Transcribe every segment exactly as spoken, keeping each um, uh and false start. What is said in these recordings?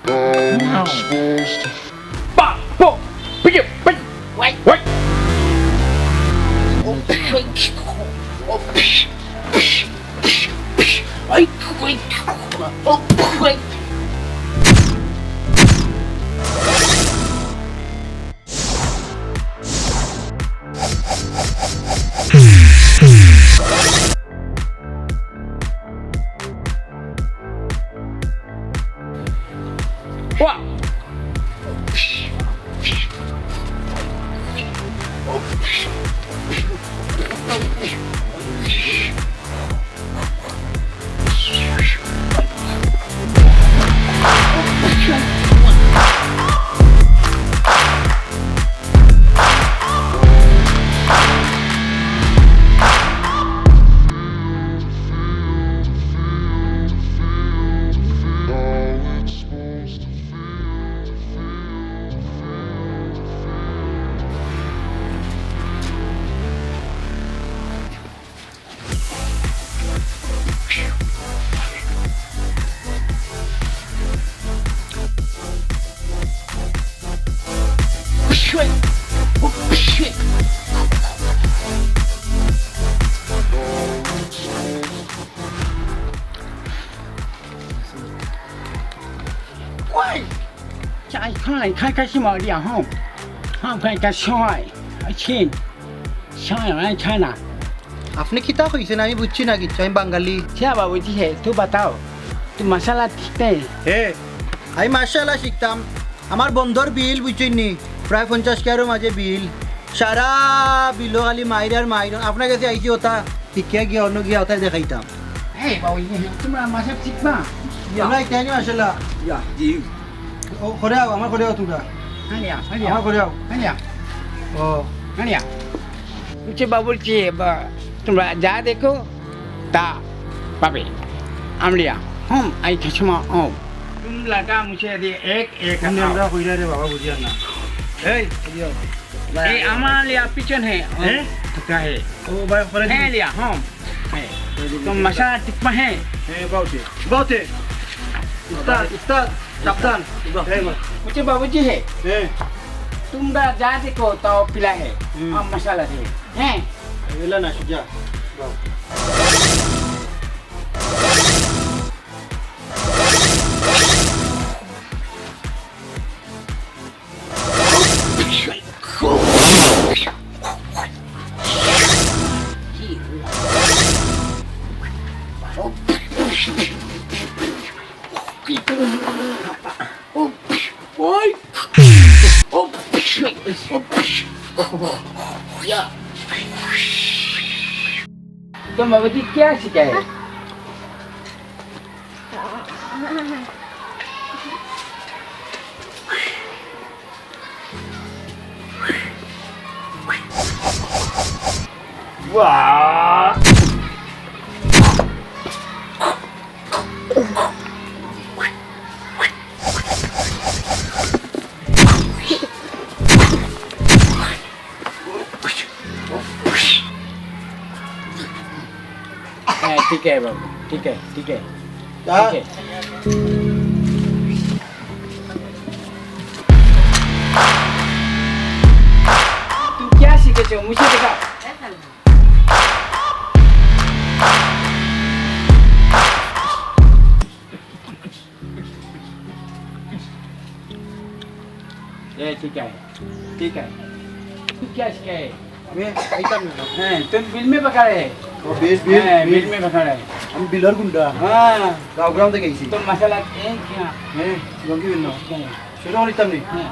Ba, bo, biggie, big, wait, wait. Oh, psh, oh, psh, psh, psh, psh. Ay, wait. Oh, wait. Wa! কই? চাই খাই, খাই খাই সীমা দিয়া হম। হম খাই খাই সবাই। আছেন। সবাই অনেক খায় না। আপনে কিতা কইছেন? আমি বুঝছি না কিচ্ছু, আমি বাঙালি। क्या बाबूजी है, तू बताओ। तू मसाला सीखते हैं? হে, আমি মাশাআল্লাহ শিখতাম। আমার বন্দর বিল বুঝছেন নি? প্রায় পঞ্চাশ কিয়ারর মাঝে বিল। সারা বিলো খালি মাইর আর মাইর। আপনার গেছে আইছি ওটা। শিখিয়া গিয়া অন্য গিয়া ওটাই দেখাইতাম। এই বাবু, এই তোমরা মাসে শিখবা? ইয়া। তোমরা ইতানি মাশাআল্লাহ। ইয়া, জি। ও, করে আও, আমার করে আও তোমরা। হ্যাঁ, ইয়া, হ্যাঁ, ইয়া। আমার করে আও। হ্যাঁ, ইয়া। ও। হ্যাঁ, ইয়া। বুঝছি বাবুর্চি, বা, তোমরা যা দেখো, তা পাবে। আমলিয়া, হম, আই চশমা, হম। तुम लड़का मुझे दे एक एक তুমি आओ। আমরা কইরা রে বাবা বুঝিয়ার না। এই, এই দিও। এই আমার লিয়া পিছন হে, ও হ্যাঁ? ঢুকা হে। ও ভাই, করে হ্যাঁ, দিন। লিয়া, হম। হ্যাঁ। তো মশা টিকমা হে। হ্যাঁ, বাউতে। বাউতে। উস্তাদ, উস্তাদ, সাবধান। বাহ। এই বাহ। मुझे बाबूजी है। হ্যাঁ। তোমরা যা দেখো, তাও পিলা হে। হুম। আম মশালা হে। হ্যাঁ। এলা না, সুজা। বাহ। तो बाबूजी क्या सिखाए? वाह। हाँ, ठीक है बाबू, ठीक है, ठीक है। हाँ। ठीक है। तुम क्या सीखे हो? मुझे दिखाओ। ये ठीक है, ठीक है। तू क्या सीखे? আমি আইতাম না। হ্যাঁ, तुम बिल में पकड़े। ও, বিল, বিল, হ্যাঁ, বিল। बिल में पकड़े। আমি বিলর গুন্ডা। हाँ। গাঁও গ্রাম থেকে আইছি। तो मसाला एक यहाँ। হ্যাঁ, জঙ্গি বিল না। হ্যাঁ। সেটা নিতাম নি। হ্যাঁ।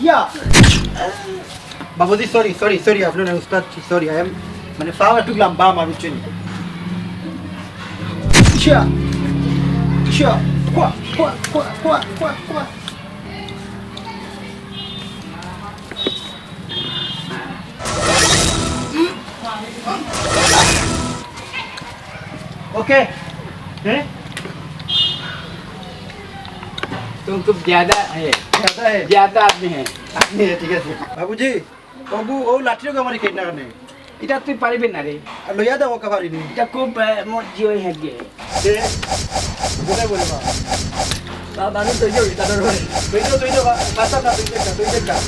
ইয়া। বাবুজি, sorry, sorry, sorry, আপনে না উস্তাদ, sorry, I am, মানে, পাও একটু লম্বা আমার, বুঝছেন? ইয়া। ইয়া। কোয়া, কোয়া, কোয়া। OK। हैं? तुम कुछ ज्यादा है। ज्यादा है? ज्यादा आदमी है। আপনি, ঠিক আছে। বাবুজি, বাবু, ও লাঠির ওকে আমার কেটে না কেন? ইটা তুই পারবে না রে। আর লইয়া দেও, ওকে পারিনি। ইটা খুব, আহ, মর্জি ওই হেগে। দে, বুঝাই বলে বা। বা, মানুষ তৈরি হই, তাদের ঘরে। তৈরি হই, তৈরি হই, বা-, বাঁচা না, তৈরি একটা, তৈরি একটা।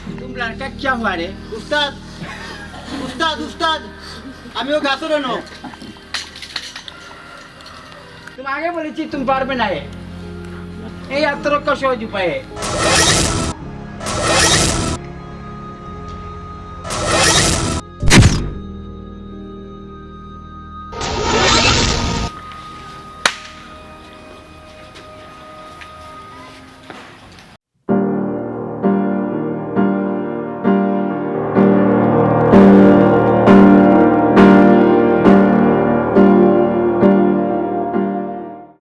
तुम लड़का क्या हुआ रे? উস্তাদ, উস্তাদ, উস্তাদ, আমি ও গাছর এনো। তুমি আগে বলেছি তুমি পারবে না এ। এই আত্মরক্ষা সহজ উপায়।